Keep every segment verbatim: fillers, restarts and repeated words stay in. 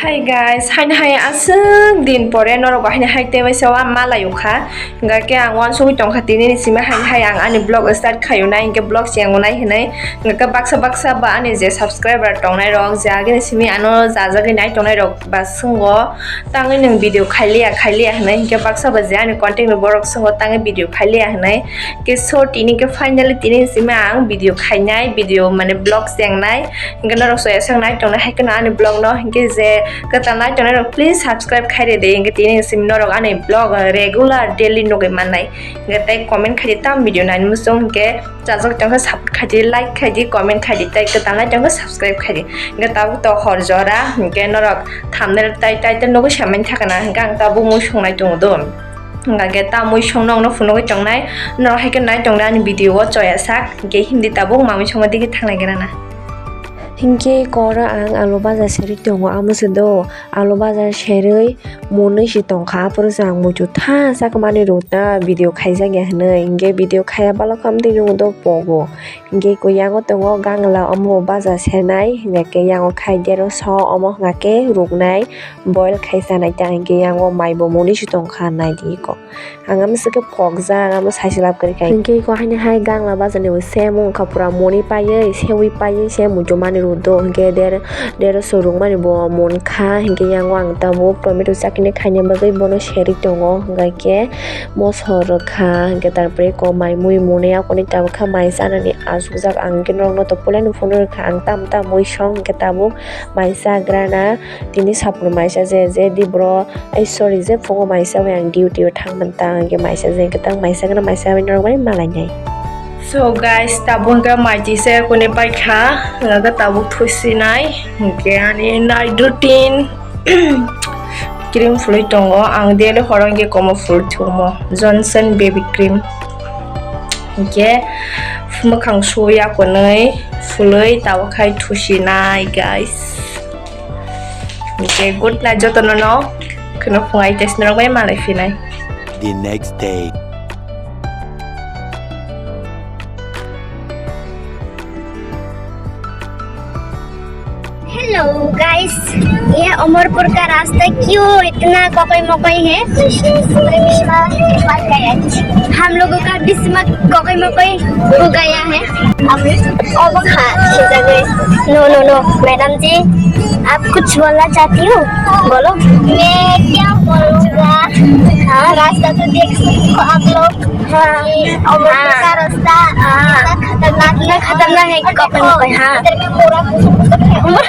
Hi guys, haini hai aswk din pore norok bo haini hai tebai se o ang malai o kha. Hingkha khe ang uansugui tongkha tini ni simi haini hai ang ani vlog start khaio nai, hingkhe vlog se wngo nai hinui. Hingkha khe baksa baksa ba ani je subscriber tongnai rok, je agini simi ano jajagwi nai tongnai rok ba swngo, tangwi nwng video khailiya khailiya hinui. Hingkhe baksa ba je ani content ni borok swngo tangwi video khailiya hinui. Hingkhe so tini khe finally tini ni simi ang video khainai, video mane vlog se wngnai. Hingkhe norok soya sak nai tongnai hai kheno ani vlog no, hingkhe je kwtal nai tongnai rok please subscribe khai rw di, hingkhe tini simi norok ani vlog regular daily nugwi mannai. Hingkhe tei comment khai di, tam video nai muchung hingkhe chajak tongkha support khai di, like khai di, comment khai di, tei kwtal nai tongkha subscribe khai di. Hingkhe tabuk to hor jora hingkhe norok thumbnail tai title nugwi samani thakana, hingkhe ang tabuk mui songnai tongo do. Hingkha khe ta mui songno wngno phunugwi tongnai, norok hai khe nai tongdi ani video o choya sak, hingkhe hindi tabuk mamui songma digi thanglai gana na. Hingkhe koro ang alu baja serwi tongo, amo se do alu baja serwi monwi se tongkha, aphuru se ang muitu tha sakmani rwna video khaijak ya hinwi, hingkhe video khaiya balokha amtwi nwng do pogo. Hingke ko yango tongo gangla, omo bo baja senai, hingke yango khai dero so, omo hingke ruknai, boil khai chanai ta, hingke yango mai bo moni si tongkha, nai di ko. Ang amo se ke pokjak, amo sai se lab kwrwi khai. Hingke ko haini hai gangla baja ni bo semo wngkha, pura moni paiwi, sewi paiwi se muchung mani rw do, hingke der, dero so rukmani bo mon kha, hingke yango ang tabuk tomato chutney khaina bagwi bono serwi tongo, hingke moso rwkha, hingke tarpore ko mai mui muni akoni tabuk kha mai chanani achukjak. Ang hingke norokno to puilano phunukha, ang tam tam mui song hingke tabuk mai chagrana tini sapno mai chaje, je di bro, ai sorry, je phungo mai chawi ang duty o thang manta, hingke mai chaje, hingke tang mai chagrana mai chawi norok bai malainai. So guys, tabuk hingke mai tisa kuni paikha, hingke tabuk thusinai, hingke ani night routine. Cream phulwi tongo, ang daily horo hingke komo phul thumo, Johnson baby cream. Hingke mwkhang suya kwnwi phulwi tabuk khai thusinai guys. Hingke good night jotono no, kheno phungai test norok bai malai phinai. The next day. Hello guys, ये अमरपुर का रास्ता क्यों इतना ककई मकई है? हम लोगों का बीच में ककई मकई हो गया है। अब अब हाँ, नो नो नो, मैडम जी, आप कुछ बोलना चाहती हो? बोलो। मैं क्या बोलूँगा? हाँ, रास्ता तो देख सकते हो आप लोग। हाँ। ये अमरपुर का रास्ता, हाँ, इतना खतरनाक, इतना खतरनाक है कि कपड़े में कोई, हाँ। इधर में पूरा कुछ, कुछ है।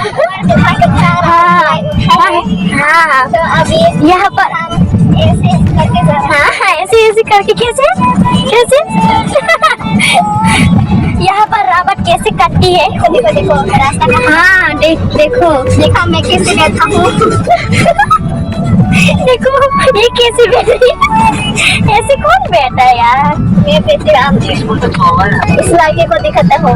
हाँ, हाँ, हाँ। तो अभी यहाँ पर ऐसे करके जा रहा है। हाँ, हाँ, ऐसे, ऐसे करके कैसे? कैसे? यहाँ पर रावट कैसे काटती है? देखो, देखो, रास्ता का। हाँ, देख, देखो। देखा मैं कैसे बैठा हूँ। देखो, ये कैसे बैठ रही है? ऐसे कौन बैठा है यार? मैं बैठे, आप इस लड़के को दिखाता हूँ।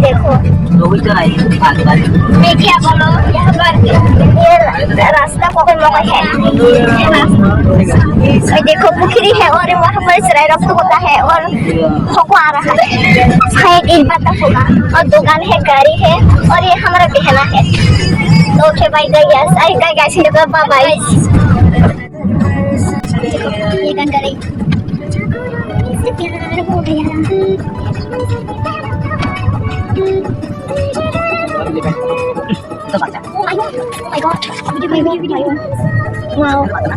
देखो। मैं क्या बोलो, यहाँ पर ये रास्ता को कोई मौका है। ये देखो, पुखरी है और वहाँ पर चिराई रक्त होता है और हमको आ रहा है। शायद एक बात होगा। और दुकान है, गाड़ी है और ये हमारा गहना है। तो ओके, बाय गाइस। आई गाइस, बाय बाय। ये गन करे। इससे प्यार हो गया। Oh my God, oh my God, video, video, video. Wow, wow,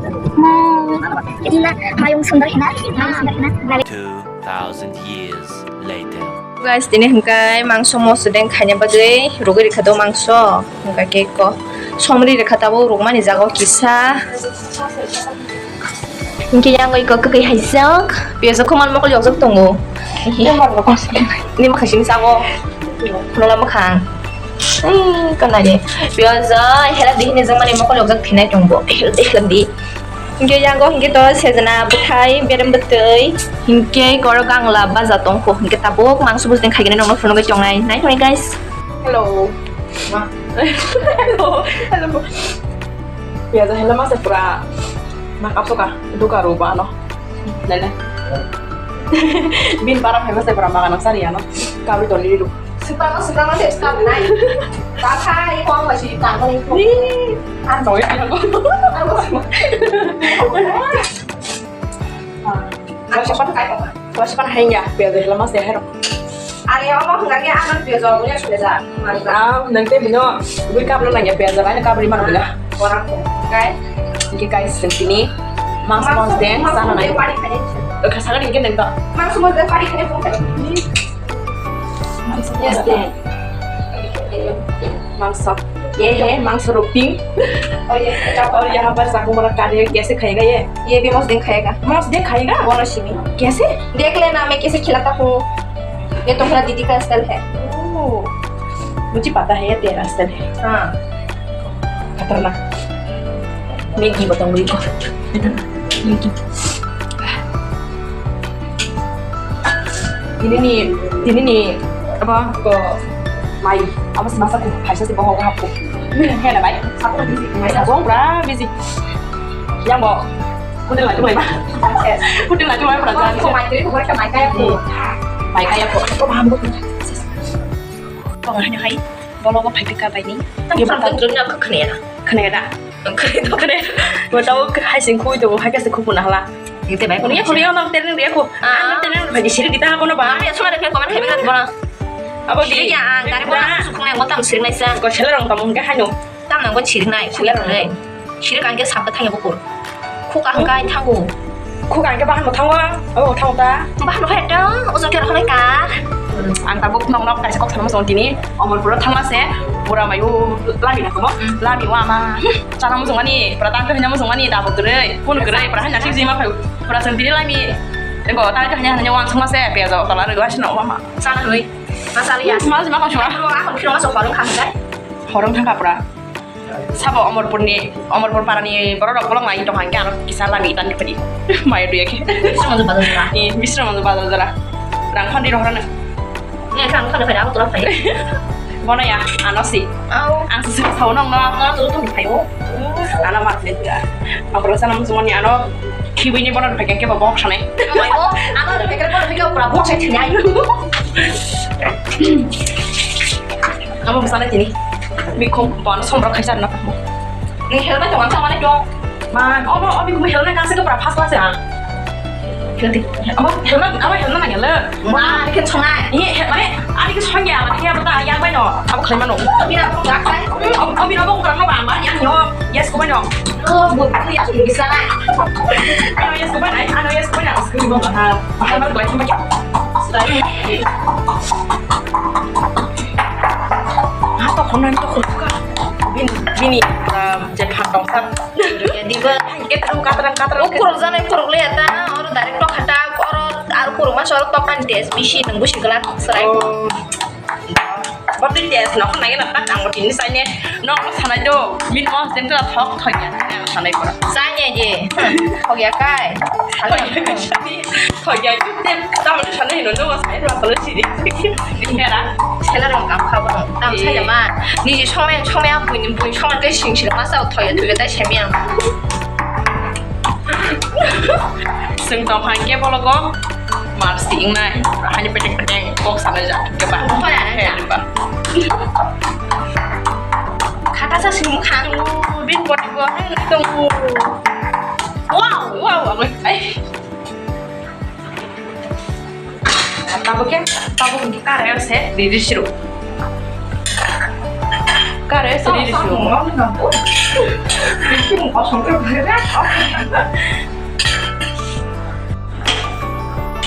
इतना मायूं सुंदर है ना, मायूं सुंदर है ना। Two thousand years later. Guys, tini hingkai mangso moso deng khaina bagwi rugwi rikha do mangso, hingka khe ko somri rikha tabuk rukmani jaga o kisa. Hingke yang oi kok kok hai sok. Piyajo koman mokol yok sok tongo. Ni makhasing sango. Nola makhang. Hmm, kana de. Piyajo helap di hini jomani mokol yok sok phinai tongo. Helap di, helap di. Hingke yang go hingke to sejana bwthai berem bwtwi. Hingke koro gangla baja tongkho. Hingke tabuk mangso bujeng khaigene nongno phunugwi tongnai. Nai tongnai guys. Hello. Ma. Hello. Hello. Piyajo hello masa pura makeup suka duka ruba no. Nene. Bin para famous pura makan sari ano. Kabri toli lu. Suprama, suprama, suprama, suprama. Takhai, kong, masih, kong, kong. Ni. Ano, ya, kong. Ano, suprama. Ano, suprama, kayak apa? Suprama, hanya, biar deh, lemas deh, herok. Are, apa, enggak, ya, ano, biar jauh, ya, sudah, sudah. Ah, nanti, bino, gue kabel nanya, biar jauh, ini kabel mana, bino? Orang, kayak. Oke, guys, di sini, Mas, Mas, Mas, deh, Mas, sana, Mas, naik. Paling, paling. Oke, sana, mungkin, nanti. Mas, Mas, paling, paling, paling. Yes, deh. Mangso. Ye, ye, mangso ruping. Oh, ye, और यहाँ पर चाकू मरक काट के कैसे खाएगा ये? ये भी मस्त दिन खाएगा। मस्त दिन खाएगा? बोलो शिमी। कैसे? देख लेना, मैं कैसे खिलाता हूँ। ये तुम्हारा दीदी का स्टाइल है। ओह, मुझे पता है, ये तेरा स्टाइल है। हाँ। खतरनाक। Maggi ba tongwi ko. Maggi. Tini ni, tini ni, apa ko mai, apa sih masa ko, hai sa si bohong hapko. Hena bai, aku busy, mai sa bohong bra busy. Yang bo, kudu lagi mai ba. Kudu lagi mai bra. Ko mai tiri ko ka mai kaya ko. Mai kaya ko. Ko paham ko. Ko hai hai. Bologo phaiphi ka bai ni. Tamo samtang drone na khwkhwnaina. Khwnaina da? Khwnaina. Khwnaina. Bo tamo hai sing khui to, hai ka se khukuna hala. Ite bai. Unia khuli ono tereng dia ko. Ah. Ano tereng bai siri kita ko no ba. Ari asma de comment khai ka bola. Abo di. Siri ya, ang dari bola khuknai mo tam siri naisa. Ko sela rong tamo ke hanu. Tam nang bo siri nai, siri nai. Siri kan ke sap ka thang bo kur. Khuka hwnkhe thango. Khuka hwnkhe bahan bo thango, abo bo thango ta. Bahan bo hai ta, ojo khe rohoroi ka. Ang tabuk nok nok kaisa kok sanma song tini, Omorpuro thangma se, bura mayu lami na komo, lami o ama, chana mujung ani, pura tang khe hanya mujung ani, tabuk kwrwi, phone kwrwi, pura hanya sik jima phai, pura song tini lami, ego tang khe hanya hanya wang songma se, piyaj o tola rwgwi asino o ama. Chana rwgwi, ma chali ya. Ma chali ma kok songma. Ahon phirong ma sok horong kha hwnkhe. Horong thang kha pura. Sabo Omorpurni, Omorpur parani borok rok bolong lai tong hangke aro kisa lami tan pedi. Maya duya ke. Bisra manju bazar jara. Ni bisra manju bazar jara. Rang khandi rohorana. Ni kan kan phai abo tora phai. Bono ya, ano si. Au. Ang si sao nong no. Ano tu tu phai o. Ano mat le ya. Ang pura sana musumani ano khibi ni bono phai ke ba bok sanai. Mai o. Ano phai ke bono phai ke pura bok sai thinai. Amo bwsala tini. Bikhung bon somrok khaisa na. Ni helmet tong ang tongmani dong. Ma, omo, omo bikhung helmet kasa ke pra phas phas ya. Helmet, amo helmet, amo helmet na gele. Ma, ani ke songa. Ni he, mane, ani ke songa, mane ya bata yang bai no. Abo khlai mano. Bina ko gak sai. Omo, omo bina ko kurang no ba, ma yang yo. Yes ko bai no. Oh, bu, bu ya bisa na. Ano yes ko bai na, ano yes ko bai na. Ko ba ha. Helmet bai. Ah, to khonai to khon ka. Bini, bini, ah, je phan tong sa. Ya, diba. Hai, ke tong katrang, katrang. O kurok jana kurok le ta, oro direct to khata, oro ar kurok ma sor to kan des, bisi nang busi gelak serai. Oh. Botwi test no khna gena tak ang botwi ni saine no no sanai do min mo jeng kala thok thok ya ang sanai pora. Saine je. Thok ya kai. Thok ya kai. Thok ya kai. Tam sanai no no sai ra pala siri. Hera. Sela rong kam kha bo. Tam sai ma. Ni somai somai ang bui bui somai te sing sing ma sa thok ya thok ya tai semi ang. Sing tong hangke bologo. Mars ti ingnai, hani petek petek kok sana ja, keba. Kok ya, ya. Keba. Kata sa sini mukhang. Bin bot go, hai tong. Wow, wow, wow. Ai. Tabuk ya, tabuk ni kare se, di di siru. Kare se, di di siru.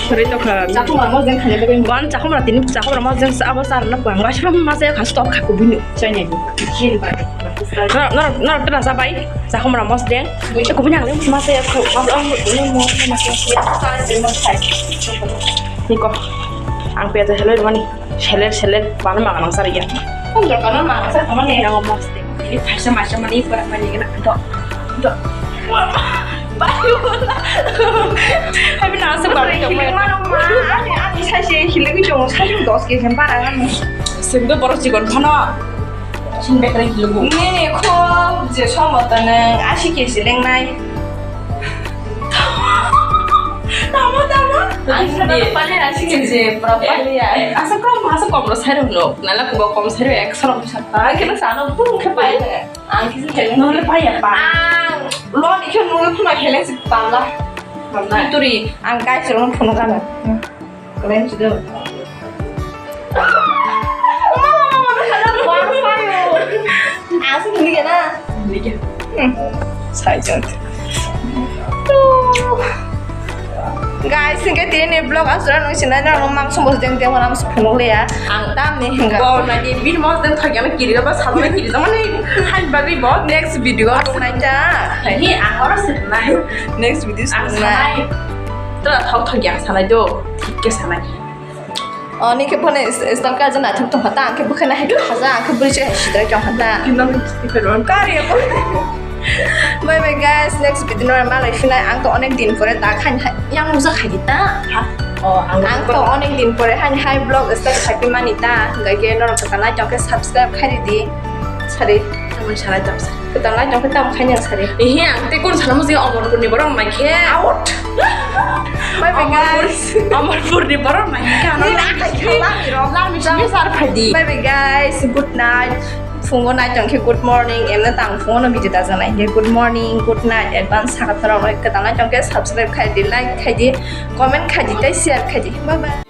Sori tokha. Chakhumra mojeng khanya bagwi. Ban chakhumra tini chakhumra mojeng sa abo sar na bang. Washroom ma se khas tok kha kubuni. Chai nai. Norok, norok tela sa bai. Chakhumra mojeng. Kubuni ang le ma se kha. Niko. Ang piyaj hello mani. Seler seler bana makan ang sari ya. Kung dorkar no makan sa kaman ne. Yang mos de. Ini phaisa masa mani pura mani kena do do. Bayu. Tapi nasa baru cuma. Mana ma? Ani ani saya sih hilang cuma saya dos ke sempat kan. Sendo boros jikon kono. Sing betre hilang. Ni ko je sama tanang asik ke silang nai. Tama tama. Ang kisa na pale asing je pura pale ya. Asa kom, asa kom ro sai ro lo. Nala kuba kom sai ro ek soro bisa. Ang kisa sana pun ke pai. Ang kisa je no le pai ya pa. Ang lo ni kyo no le phuna khele si pala. Pala. Turi ang kai sero phunu kana. Kalian sudah. Asik ni kena. Ni kena. Hmm. Sai jat. Guys, hingke tini ni vlog asura nung sinai na nung mang somos deng deng wana mas phunuk le ya. Ang tam ni hingga. Bo na di bin mos deng thagi ama kiri ba sabna kiri sama ni hai bagwi bo. Next video asik nai ta. Ni ang oro sik nai. Next video asik nai. Tara thok thok yang sanai do, thik ke sanai. Oni ke phone is-, is tong ka jana thuk tong kha ta, ang ke bukhana hai kha ja, ang ke buri che hai sidai tong kha ta. Kinang sticker on kari ko. Bye bye guys, next video no malai phinai, ang to onek din pore ta khain hai, yang uja khai di ta. Ha? Oh, ang to onek din pore hai hai vlog start khai pi mani ta, hingga ke norok ta like tong ke subscribe khai di. Sari. Tamo salai tamo sari. Kwtal lai tong khe tamo khainai ang sari. Ehe, ang tei kun salamo je Omorpur ni borok nai khe. Out. Bye bye guys. Omorpur ni borok nai khe ano. Ni na khai khala ni rok. Lami simi sar phai di. Bye bye guys. Good night. Phungo nai tong khe good morning. Emne tang phungo no video da janai khe good morning, good night. Advance sakha thoro kwtal lai tong khe subscribe khai di, like khai di, comment khai di, tei share khai di. Bye bye.